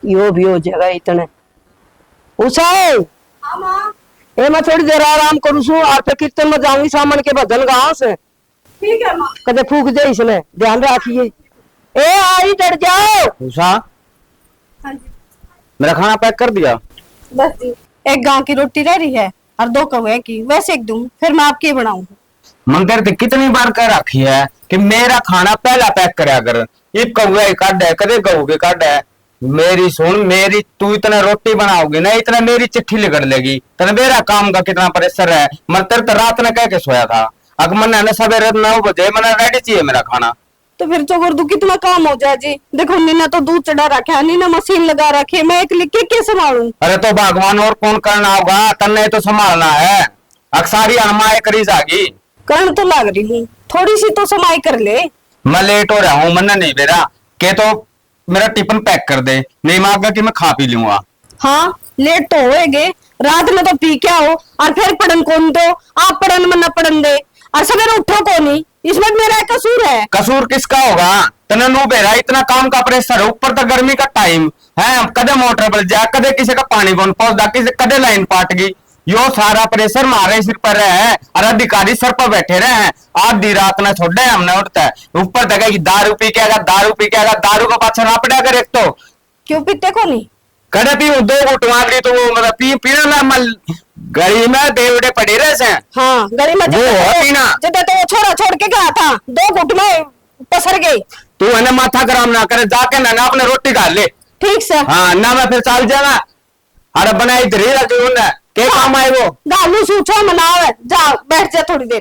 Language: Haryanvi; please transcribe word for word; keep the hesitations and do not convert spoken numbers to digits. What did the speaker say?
यो भी हो जाएगा इतने। उषा, हाँ, माँ। ए, मैं थोड़ी देर आराम करूँ सू, और फिर कीर्तन में जाऊंगी, सामन के भजन गाऊं से। ठीक है, माँ। कदे फूक दे इसने, ध्यान रखिए। ए, आई डर जाओ। उषा, हाँ जी। मेरा खाना पैक कर दिया? बस जी, एक गांव की रोटी रह रही है और दो कौवे की, वैसे एक दूं, फिर मैं आपके बनाऊं। मन तेरे ते कितनी बार कह रखी है कि मेरा खाना पहला पैक करया कर। इब कौवे ही काढ़े, कदे गऊ के काढ़े। मेरी सुन, मेरी, तू इतना रोटी बनाओगी ना, इतना मेरी चिट्ठी लिकड़ लेगी। तने मेरा काम का कितना प्रेशर है। मैं तेरे ते रात ने कह के सोया था, अक मन्ने ने सवेरे नौ बजे मन्ने रेडी चाहिए मेरा खाना। तो फिर तो कर दू, कितना काम हो जाए जी। देखो, नीना तो दूध चढ़ा रखा है, नीना मशीन लगा रखी है, मैं एकली के के संभालूं? अरे तो भगवान और कौन करना होगा, तन्ने तो संभालना है। अक सारी अणमाए करी जागी। करण तो लाग रही हूँ, थोड़ी सी तो समाई कर ले। मैं लेट हो रहा हूँ, मन्ने नहीं बेरा के तो मेरा टिफिन पैक कर दे, नहीं मैं आगे कि मैं खा पी लूंगा। हाँ, लेट तो होएगे, रात में तो पी क्या हो और फिर पढ़न कौन दो, आप पढ़न मन्ना पढ़न दे, और सवेरे उठो कौन ही, इसमें मेरा एक कसूर है। कसूर किसका होगा? तने नू बेरा इतना काम का प्रेशर है, ऊपर तो गर्मी का टाइम है, कदे मोटर बल जा, कदे किसी का पानी कौन पहुंचता, किसी कदे लाइन पाट गई, यो सारा प्रेशर मारे सिर पर है और अधिकारी सर पर बैठे रहे हैं। आधी रात ना छोड़े हमने उठता है, ऊपर तक है कि दारू पी के आएगा, दारू पी के आएगा, दारू को पाछे ना पड़ा कर एक तो। क्यों पीते को नहीं? कड़े पीऊं, दो घूंट मार ली तो वो मतलब पी, पीने ना मल, गली में बेवड़े पड़े रहे से। हाँ, गली में वो जब है पीना। जब तो वो छोरा छोड़ के गया था, दो घूंट में पसर गई। तू है ना माथा गरम ना करे, जाके ना, ना अपने रोटी खा ले। ठीक से। हाँ, ना मैं फिर चल जाना। अरे बनाई तो रही राजू ने, के हाँ। काम आए वो? गालू सूछो मनावे, जा बैठ जा थोड़ी देर।